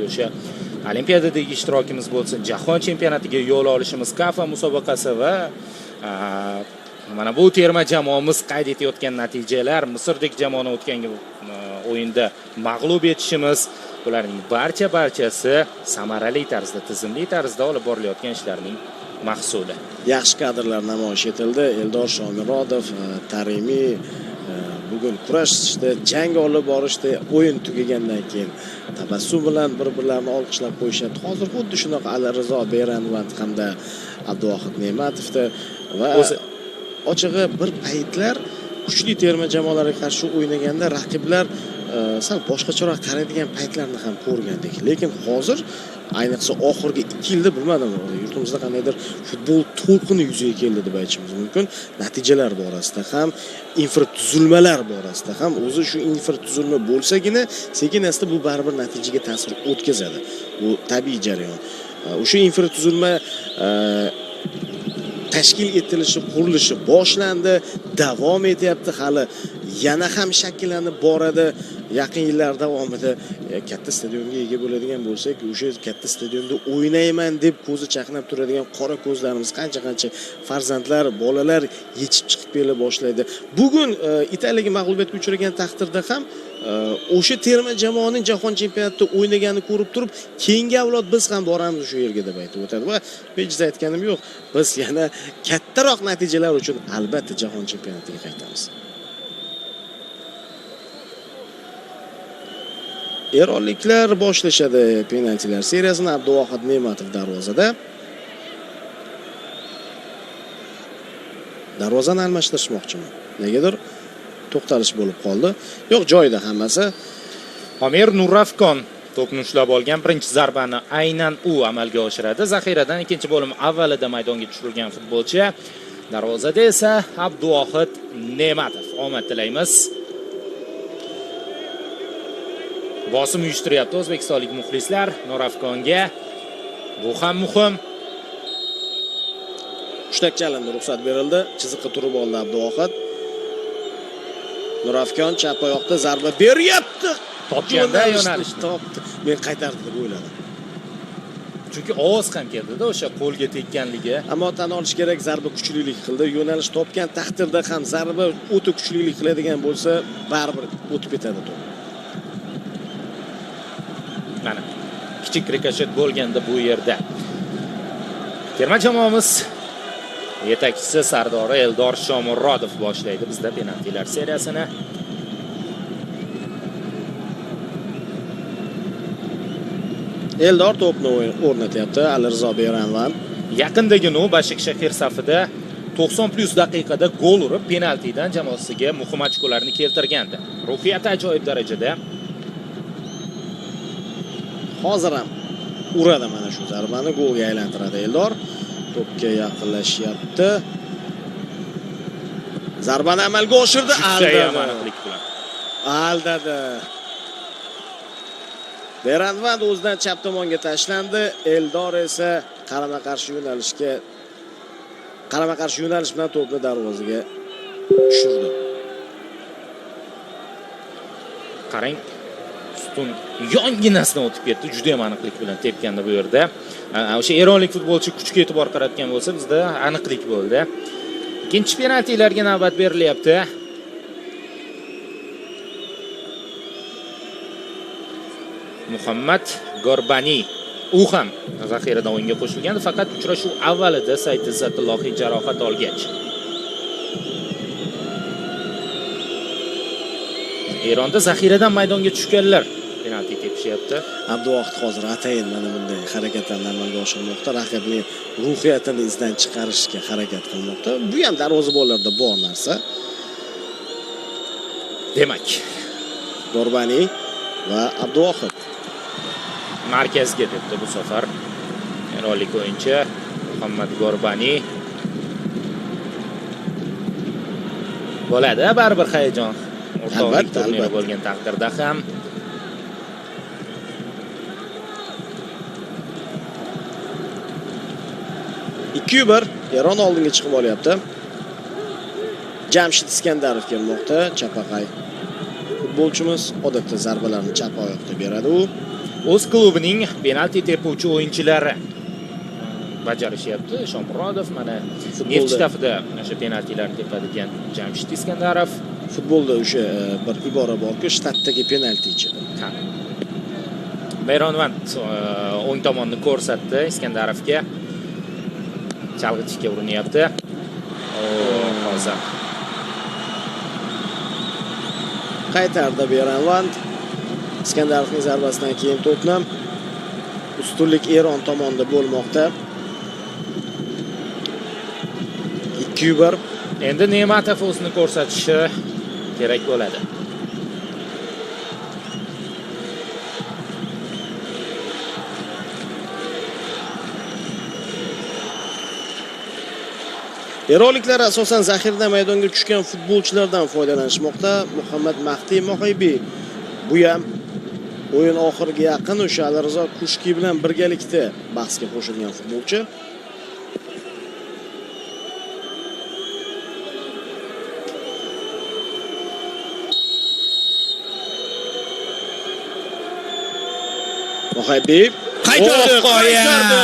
O'sha Olimpiadadagi ishtirokimiz bo'lsin, jahon chempionatiga yo'l olishimiz, KAFA musobaqasi va mana bu terma jamoamiz qayd etayotgan natijalar, Misrdek jamoani o'tgan o'yinda mag'lub etishimiz, bularning barchasi samarali tarzda, tizimli tarzda olib borilayotgan ishlarning mahsuli. Yaxshi kadrlar namoyish etildi. Eldor Shomurodov, Taremi bugun kurashishdi, jang olib borishdi. O'yin tugagandan keyin tabassum bilan bir-birlarini olqishlab qo'yishyapti. Hozir xuddi shunaqa Alirizo Beyranvand hamda Abduvohid Ne'matovda va ochig'i bir paytlar kuchli terma jamoalarga qarshi o'ynaganda raqiblar sal boshqacharoq qaraydigan paytlarni ham ko'rgandik. Lekin hozir ayniqsa oxirgi 2 yilda bilmadim, yurtimizda qandaydir futbol to'lqini yuzaga keldi deb aytishimiz mumkin. Natijalar borasida ham, infratuzilmalar borasida ham, o'zi shu infratuzilma bo'lsagina sekin-asta bu baribir natijaga ta'sir o'tkazadi. Bu tabiiy jarayon. O'sha infratuzilma tashkil etilishi, qurilishi boshlandi, davom etyapti, hali yana ham shakllanib boradi. Yaqin yillar davomida katta stadionga ega bo'ladigan bo'lsak, o'sha katta stadionda o'ynayman deb ko'zi chaqnab turadigan qora ko'zlarimiz qancha-qancha farzandlar, bolalar yetishib chiqib kela boshlaydi. Bugun Italiyaga mag'lubiyatga uchragan taqdirda ham o'sha terma jamoaning jahon chempionatida o'ynaganini ko'rib turib, keyingi avlod biz ham boramiz shu yerga deb aytib o'tadi. Va bejiz aytganim yo'q, biz yana kattaroq natijalar uchun albatta jahon chempionatiga qaytamiz. Eronliklar boshlashadi penaltilar seriyasini. Abduvohid Ne'matov darvozada. Darvozani almashtirishmoqchimi? Negadir to'xtalish bo'lib qoldi. Yo'q, joyida hammasi. Amir Nurafkon to'pni ushlab olgan, birinchi zarbani aynan u amalga oshiradi. Zaxiradan ikkinchi bo'lim avvalida maydonga tushirilgan futbolchi. Darvozada esa Abduvohid Ne'matov. Omad tilaymiz. Bosim uyushtiryapti o'zbekistonlik muxlislar Nurafkonga. Bu ham muhim. Hushtak chalindi, ruxsat berildi. Chiziqqa turib oldi Abduvohid. Nurafkon chap oyoqda zarba beryapti. Topganda yo'nalishni topdi. Men qaytardi deb o'yladim. Chunki ovoz ham keldida o'sha qo'lga tekkanligi. Ammo tan olish kerak, zarba kuchlilik qildi. Yo'nalish topgan taqdirda ham zarba o'ta kuchlilik qiladigan bo'lsa, baribir o'tib ketadi to'p. Mana kichik rikoshet bo'lganda bu yerda. Terma jamoamiz yetakchisi sardori Eldor Shomurodov boshlaydi bizda penaltilar seriyasini. Eldor to'pni o'rnatyapti. Alirizo Beyranvand yaqindagina u Bashakshahir safida 90+ daqiqada gol urib penaltidan jamoasiga muhim ochkolarni keltirgandi. Ruhiyati ajoyib darajada. Hozir ham uradi mana shu zarbani, golga aylantiradi Eldor. To'pga yaqinlashyapti. Zarbani amalga oshirdi. Aldadi. Aldadi. Beyranvand o'zidan chap tomonga tashlandi. Eldor esa qarama-qarshi yo'nalish bilan to'pni darvozaga tushirdi. Qarang, ustun yonginasidan o'tib ketdi. Juda ham aniqlik bilan tepgandi bu yerda. O'sha eronlik futbolchi kuchga e'tibor qaratgan bo'lsa, bizda aniqlik bo'ldi. Ikkinchi penaltilarga navbat berilyapti. Muhammad Gorbani, u ham zaxiradan o'yinga qo'shilgandi, faqat uchrashuv avvalida Said Izzatullohiy jarohat olgach. Eronda zaxiradan maydonga tushganlar penalti tepishyapti. Abduvohid hozir atayin mana bunday harakatlarni amalga oshirmoqda, raqibning ruhiyatini izdan chiqarishga harakat qilmoqda. Bu ham darvozabonlarda bor narsa. Demak, Gorbani va Abduvohid markazga debdi bu safar eronlik o'yinchi Muhammad Gorbani. Bo'ladi baribir hayajon. O'rtoqlik turniri bo'lgan taqdirda ham. Ikki bir Eron oldinga chiqib olyapti. Jamshid Iskandarov kelmoqda, chapaqay futbolchimiz odatda zarbalarni chap oyoqda beradi u. O'z klubining penalti tepuvchi o'yinchilari bajarishyapti. Shomurodov mana Neftchi safida o'sha penaltilarni tepadigan Jamshid Iskandarov. Futbolda o'sha bir ibora borku, shtatdagi penaltichi. Ha. Beyronvand o'ng tomonni ko'rsatdi Iskandarovga. Chalg'itishga urinyapti. Hozir qaytardi Beyronvand. Iskandarovning zarbasidan keyin to'pni. Ustunlik Eron tomonida bo'lmoqda. 2-1. Endi Ne'matov o'zini ko'rsatishi kerak bo'ladi. Eronliklar asosan zaxiradan maydonga tushgan futbolchilardan foydalanishmoqda. Muhammad Mahdi Mohibiy bu ham o'yin oxiriga yaqin o'sha Alirizo Kushki bilan birgalikda bahsga qo'shilgan futbolchi. Mohibiy qaytardi, qaytardi.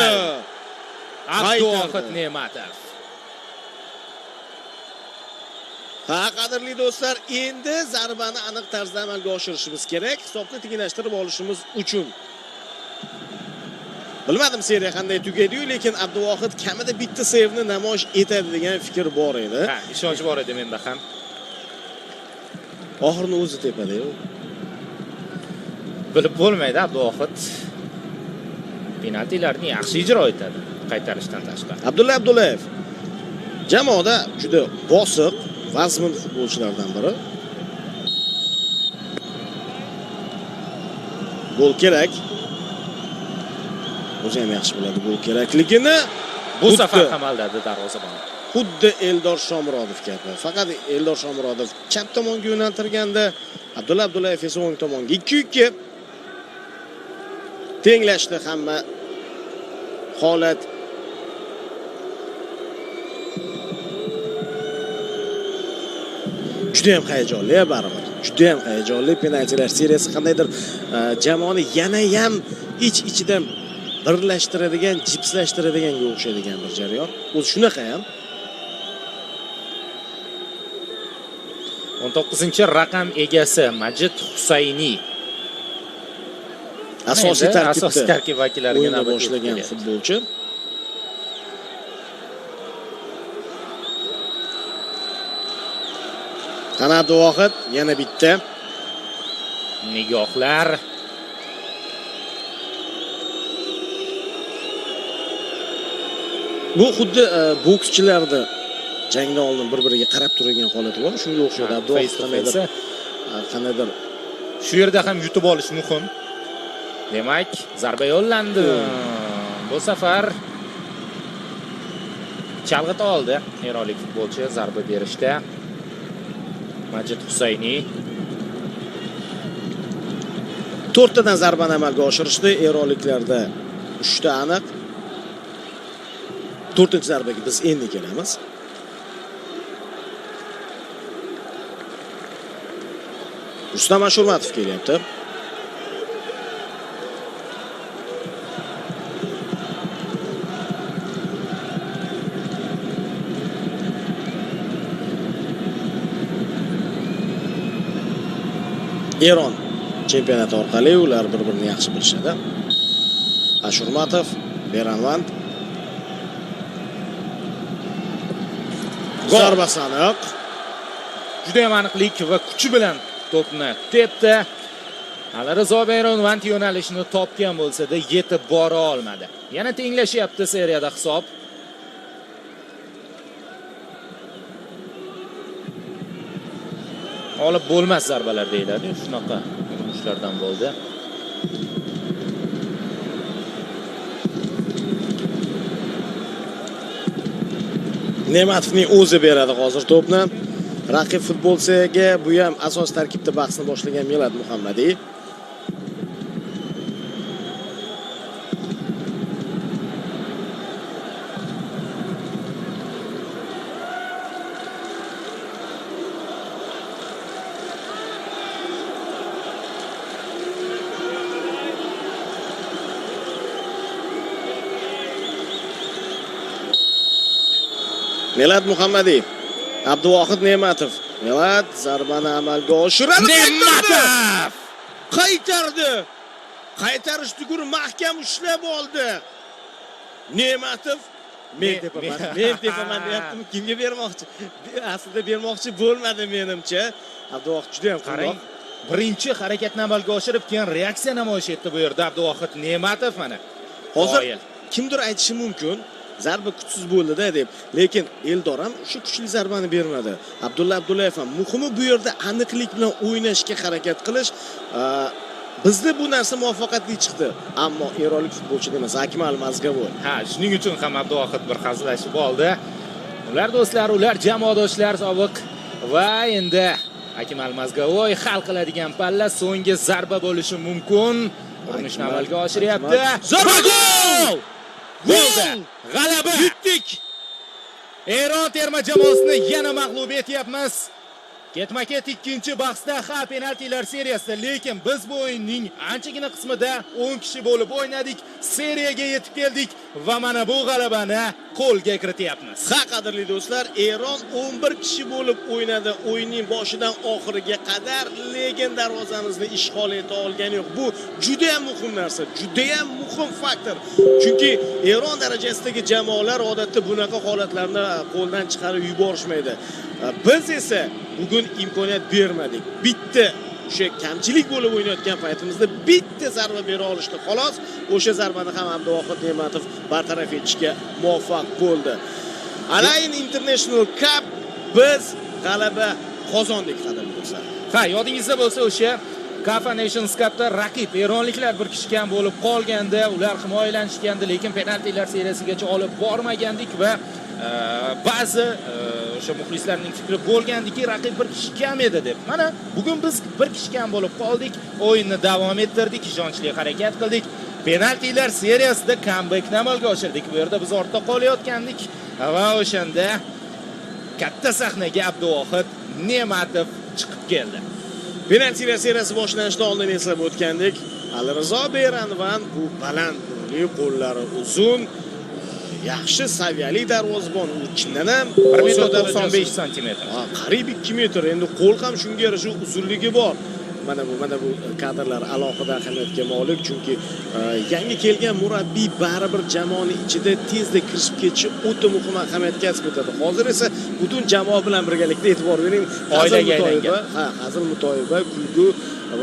Abduvohid Ne'matov. Ha, qadrli do'stlar, endi zarbani aniq tarzda amalga oshirishimiz kerak, hisobni tenglashtirib olishimiz uchun. Bilmadim seriya qanday tugaydi-yu, lekin Abduvohid kamida bitta seyvni namoyish etadi degan fikr bor edi. Ha, ishonch bor edi menda ham. Oxirini o'zi tepadi-yu. Bilib bo'lmaydi, Abduvohid penaltilarni yaxshi ijro etadi qaytarishdan tashqari. Abdulla Abdullayev jamoada juda bosiq, vazmin futbolchilardan biri. Gol kerak. O'zi ham yaxshi biladi gol kerakligini. Bu safar ham aldadi darvozabon. Xuddi Eldor Shomurodov kabi. Faqat Eldor Shomurodov chap tomonga yo'naltirganda, Abdulla Abdullayev esa o'ng tomonga. 2-2. Tenglashdi hamma holat. Juda ham hayajonli baribir. Juda ham hayajonli penaltilar seriyasi qandaydir jamoani yana ham ich-ichidan birlashtiradigan, jipslashtiradiganga o'xshaydigan bir jarayon. O'zi shunaqa ham. 19-raqam egasi Majid Husayni. Asosiy tarkibda, asosiy tarkib vakillariga navbat boshlagan futbolchi. Qani Abduvohid yana bitta. Nigohlar. Bu xuddi bokschilarda jangdan oldin bir-biriga qarab turgan holati bor, shunga o'xshaydi. Abduvohid qandaydir shu yerda ham yutib olish muhim. Demak, zarba yo'llandi. Bu safar chalg'ita oldi eronlik futbolchi zarba berishda. Majid Husayni 4 tadan zarbani amalga oshirishdi. Eronliklarda 3 ta aniq. 4-zarbaga biz endi kelamiz. Rustam Ashurmatov kelyapti. Eron chempionati orqali ular bir-birini yaxshi bilishadi. Ashurmatov, Beranvand. Zarbasi aniq. Juda ham aniqlik va kuchi bilan to'pni tepdi. Alirizo Beyronvand yo'nalishini topgan bo'lsa-da yetib bora olmadi. Yana tenglashyapti seriyada hisob. Olib bo'lmas zarbalar deyiladi. Shunaqa urinishlardan bo'ldi. Ne'matovning o'zi beradi hozir to'pni. Raqib futbolchiga, bu ham asos tarkibda bahsni boshlagan Milad Muhammadiy. Milad Muhammadiy, Abduvohid Ne'matov. Milad zarbani amalga oshiradi. Ne'matov! Qaytardi. Qaytarish tugul, mahkam ushlab oldi. Ne'matov men tepaman, men tepaman deyaptimi? Kimga bermoqchi? Aslida bermoqchi bo'lmadi menimcha. Abduvohid juda ham Qarang, birinchi harakatni amalga oshirib, keyin reaksiya namoyish etdi bu yerda Abduvohid Ne'matov mana. Hozir Qoyil. kimdir aytishi mumkin, zarba kuchsiz bo'ldi-da deb. Lekin Eldor ham o'sha kuchli zarbani bermadi. Abdulla Abdullayev ham. Muhimi bu yerda aniqlik bilan o'ynashga harakat qilish. Bizda bu narsa muvaffaqiyatli chiqdi. Ammo eronlik futbolchi emas, Akmal Mazgavoy. Ha, shuning uchun ham Abduvohid bir hazillashib oldi. Ular do'stlar, ular jamoadoshlar sobiq va endi Akmal Mazgavoy hal qiladigan palla, so'nggi zarba bo'lishi mumkin. Urinishni amalga oshiryapti. Zarba, gol! Bo'ldi. G'alaba. Yutdik. Eron terma jamoasini yana mag'lub etyapmiz. Ketma-ket ikkinchi bahsda, ha, penaltilar seriyasida, lekin biz bu o'yinning anchagina qismida 10 kishi bo'lib o'ynadik, seriyaga yetib keldik va mana bu g'alabani qo'lga kirityapmiz. Ha, qadrli do'stlar, Eron 11 kishi bo'lib o'ynadi o'yinning boshidan oxiriga qadar, lekin darvozamizni ishg'ol eta olgani yo'q. Bu juda ham muhim narsa, juda ham muhim faktor. Chunki Eron darajasidagi jamoalar odatda bunaqa holatlarni qo'ldan chiqarib yuborishmaydi. Biz esa bugun imkoniyat bermadik. Bitta o'sha kamchilik bo'lib o'ynayotgan paytimizda bitta zarba bera olishdi xolos. O'sha zarbani ham Abduvohid Ne'matov bartaraf etishga muvaffaq bo'ldi. Al-Ain International Cup, biz g'alaba qozondik, qadrli do'stlar. Ha, yodingizda bo'lsa, o'sha CAFA Nations Cup'da raqib eronliklar bir kishi kam bo'lib qolganda, ular himoyalanishgandi, lekin penaltilar seriyasigacha olib bormagandik va ba'zi o'sha muxlislarning fikri bo'lgandiki, raqib bir kishi kam edi deb. Mana bugun biz bir kishi kam bo'lib qoldik, o'yinni davom ettirdik, ishonchli harakat qildik. Penaltilar seriyasida comebackni amalga oshirdik. Bu yerda biz ortda qolayotgandik va o'shanda katta sahnaga Abduvohid Ne'matov chiqib keldi. Penaltilar seriyasi boshlanishidan oldin eslab o'tgandik. Alirizo Beyranvand bu baland bo'yli, qo'llari uzun, yaxshi saviyali darvozabon. U chindan ham 1 metr Osiyo 95 santimetr. Ha, qariyb 2 metr. Endi qo'l ham shunga yarasha uzunligi bor. Mana bu kadrlar alohida ahamiyatga molik, chunki yangi kelgan murabbiy baribir jamoani ichida tezda kirishib ketishi o'ta muhim ahamiyat kasb etadi. Hozir esa butun jamoa bilan birgalikda, e'tibor bering, Hazil Oilaga Mutoyeva, aylangan. ha, Hazil Mutoyeva kulgu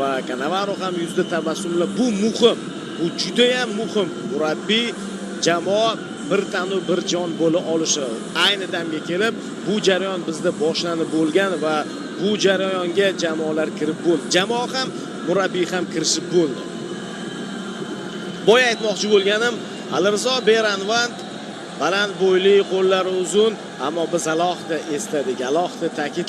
va Kanavaro ham yuzda tabassumlar. Bu muhim. Bu juda ham muhim. Murabbiy, jamoa bir tanu bir jon bo'la olishi. Ayni damga kelib bu jarayon bizda boshlanib bo'lgan va bu jarayonga jamoalar kirib bo'ldi. Jamoa ham, murabbiy ham kirishib bo'ldi. Boya aytmoqchi bo'lganim, Alirizo Beyranvand baland bo'yli, qo'llari uzun, ammo biz alohida esladik, alohida ta'kidladik.